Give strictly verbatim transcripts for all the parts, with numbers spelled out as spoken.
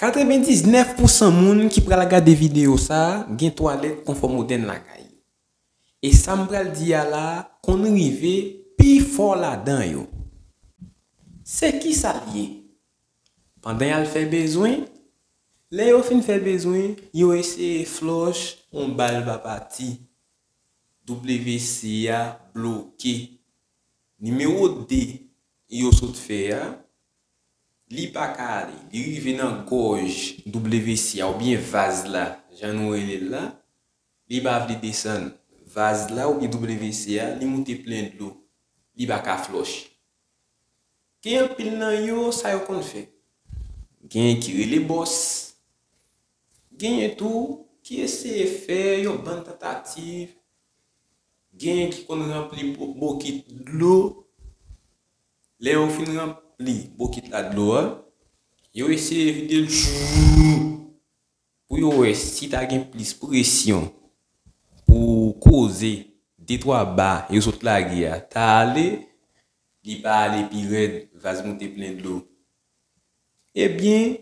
Katrevendiznèf pousan moun ki pral gade videyo sa a gen twalèt konfò modèn lakay yo. E sa m pral di a la a konn rive pi fò ladan yo. Se kisa l ye? Pandan y al fè bezwen, lè yo fin fè bezwen, yo eseye flòch yon bal pa pati. W C a bloke. Nimewo de yo sot fè a, li pa ka ale. Li rive nan gòj W C a oubyen vaz la, jan nou rele l la. Li pa vle desann. Vaz la oubyen W C a, li moute plen dlo. Li pa ka flòch. Gen anpil nan yo, sa yo konn fè. Genyen ki rele bòs. Genyen tou ki eseye fè yon bann tantativ. Genyen ki konn ranpli bo-, bokit dlo. Lè yo fin ranpli bokit la dlo a, yo eseye vide l jou pou yo wè si ta gen plis presyon pou koze de twa ba yo sot lage a ta ale, li pa ale pi rèd, vaz moute plen dlo. Ebyen,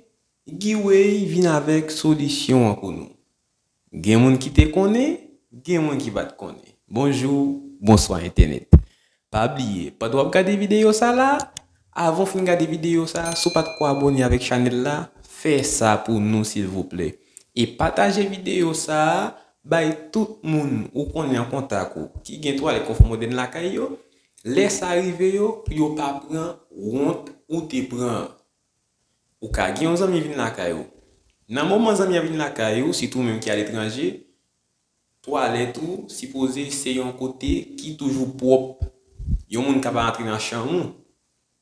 Guy Way vin avèk solisyon an pou nou. Gen moun ki te konnen, gen moun ki pa t konnen. Bonjou, bonswa entènèt. Pa bliye, pandan w ap gade videyo sa la, avan w fin gade videyo sa, si w pa t ko abòne avèk chanèl la, fè sa pou nou silvouplè. E pataje videyo sa a bay tout moun ou konnen an kontak ou ki gen twalèt konfò modèn lakay yo. Lè sa rive yo, pou yo pa pran wont ou te pran an. Ou ka gen yon zanmi vin lakay ou. Nan moman zanmi an vin lakay ou, sitou ou menm ki aletranje, twalèt ou sipoze se yon kote ki toujou pwòp. Yon moun ka pa antre nan chanm ou,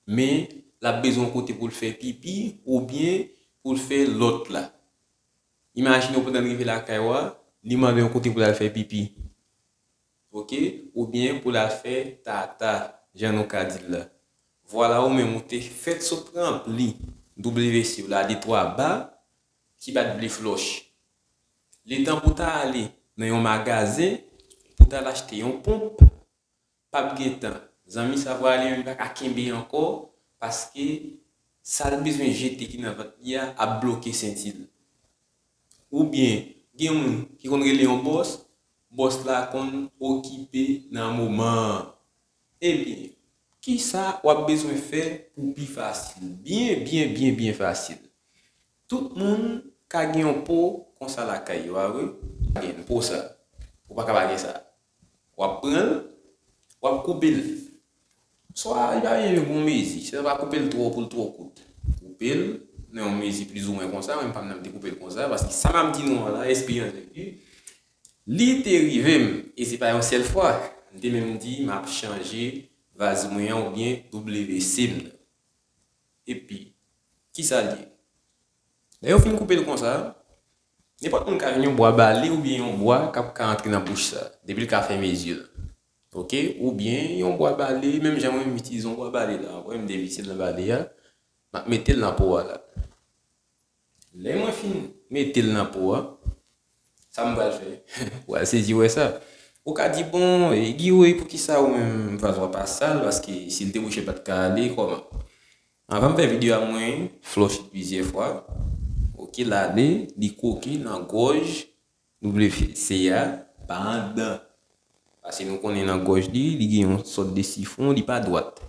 men l ap bezwen yon kote pou l fè pipi oubyen pou l fè lòt la. Imajine w pandan l rive lakay ou a, li mande yon kote pou l al fè pipi. Oke? Oubyen pou l al fè tata, jan nou ka di l la. Vwala ou menm ou te fèt sot ranpli W C w la de twa ba ki pa t vle flòch. Letan pou w ta ale nan yon magazen, pou w ta al achte yon ponp, p ap gen tan. Zanmi sa prale menm li pa ka kenbe ankò, paske sa l bezwen jete ki nan vant li a ap bloke senti l. Oubyen, gen moun ki konn rele yon bòs, bòs la konn okipe nan moman an. Ebyen, kisa w ap bezwen fè pou pi fasil? Byen, byen, byen, byen fasil. Tout moun ka gen yon po konsa lakay yo, pa vre? Gen po sa. Ou pa ka pa gen sa. W ap pran l, w ap koupe l. Swa li pa byen yon bon mezi, se pa koupe l twò pou l twò kout. Koupe l nan yon mezi plizoumwen konsa, mwen pa m nan m te koupe l konsa, paske sa m ap di nou an la, esperyans de vi, li te rive m, e se pa yon sèl fwa, m te menm di m ap chanje vaz mwen an oubyen W C m nan. Epi, kisa l ye? Lè yo fin koupe l konsa, nenpòt moun ka jwenn yon bwa bale oubyen yon bwa k ap ka antre nan bouch sa, depi l ka fèmen zye l. Oke? Oubyen yon bwa bale, menm jan mwen m itilize yon bwa bale la, w wè m devise l nan bale a, m ap mete l nan po a la. Lè mwen fin mete l nan po a, sa m pral fè? Ou pral sezi wè sa. Ou ka di, bon, e, Guy Way, poukisa ou menm vaz ou a pa sal? Paske si l te bouche, l pa t ka ale, kòman? Anvan m fè videyo a, mwen flòch li plizyè fwa. Oke, l ale, li kwoke nan gòj W C a, pa anndan. Paske nou konnen nan gòj li, li gen yon sòt de sifon, li pa dwat.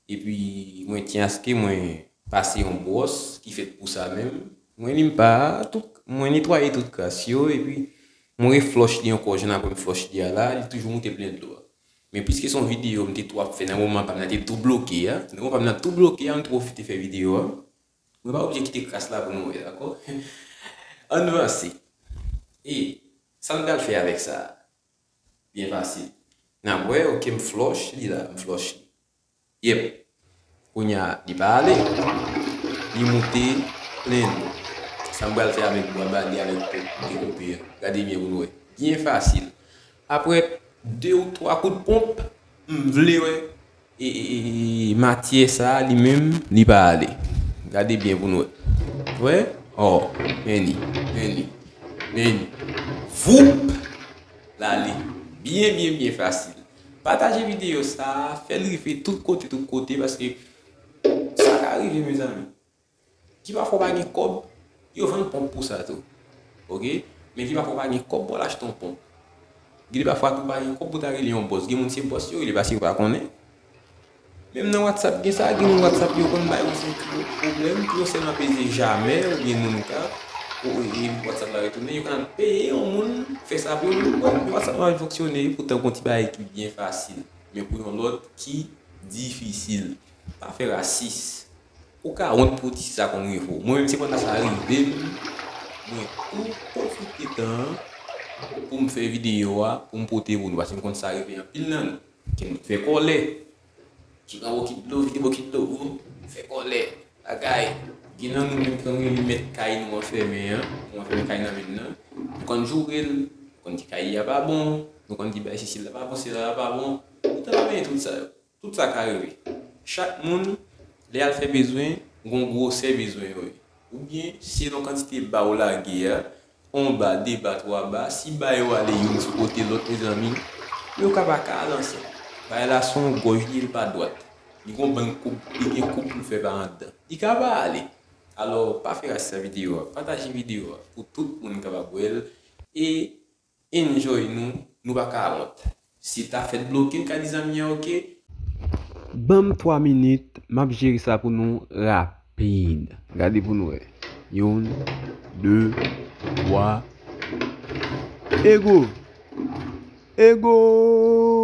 Epi, mwen tyen aske mwen pase yon bwòs ki fèt pou sa menm. Mwen limpa tout, mwen netwaye tout kras yo, epi mwen reflòch li ankò, jan apre m flòch li a la, li toujou moute plen dlo a. Men piske se yon videyo m te tou ap fè nan moman pa m nan te tou bloke a, nan moman pa m nan tou bloke a, m tou pwofite fè videyo a. Mwen pa oblije kite kras la pou nou wè, dakò? Ann vanse. E, sa m pral fè avèk sa? Byen fasil. N ap wè, oke, m flòch li la, m flòch li. Yep. Kounye a, li pa ale. Li moute plen dlo. Sa m pral fè avèk bwa bale avèk ponp m te koupe a? Gade byen pou nou wè. Byen fasil. Apre de ou twa kout ponp, m vle wè e, e, e, e, matyè sa a li menm, li pa ale. Gade byen pou nou wè. Wè? Ò, men li, men li, men li. Voup! L ale. Byen, byen, byen fasil. Pataje videyo sa a, fè l rive tout kote, tout kote, paske sa ka rive, mezanmi. Ki pafwa w pa gen kòb, yo vann ponp pou sa tou. Oke? Men ki pafwa w pa gen kòb pou w al achte yon ponp. Gen de pafwa tou w pa gen kòb pou w ta rele yon bòs. Gen moun se bòs yo rele paske yo pa konnen. Menm nan WhatsApp gen sa, gen moun WhatsApp yo konn bay yon seri pwoblèm, pou yo sèlman peze jamè oubyen moun ka, ou, e WhatsApp la retounen, yo konn peye yon moun fè sa pou yo, men WhatsApp la fonksyone, poutan gon ti bagay ki byen fasil, men pou yon lòt ki difisil. Pa fè rasis. Ou ka wont pou di sa konn rive w. Mwen menm se pandan sa rive m, mwen tou pwofite tan an pou m fè videyo a, pou m pote pou nou, paske m konn sa rive anpil nan nou. Ke nou fè kòlè. Sou nan bokit dlo, vide bokit dlo pou fè kòlè. Bagay. Gen nan nou menm ki konn rele mèt kay nou anfèmen an, nou anfèmen kay nan men nan. Nou konn joure l, nou konn di kay li a pa bon, nou konn di bay sesi la pa bon, sela la pa bon. Ou ta pa benyen tout sa yo. Tout sa ka rive. Chak moun, lè y al fè bezwen, gon gwosè bezwen yo ye. Oubyen, selon kantite ba ou lage a, on ba, de ba, twa ba, si ba yo ale youn sou kote lòt, mezanmi, yo ka pa ka al ansanm. Bagay la se on gòj li ye, li pa dwat. Li gon bann koup, li gen koup pou l fè pa anndan. Li ka pa ale. Alò, pa fè rasis a videyo a. Pataje videyo a pou tout moun kapab wè l. E enjoy nou, nou pa ka wont. Si ta fèt bloke, n ka di zanmi an, oke? Ban m twa minit, m ap jere sa pou nou rapid. Gade pou nou wè. Youn, de, twa. Ego! Ego!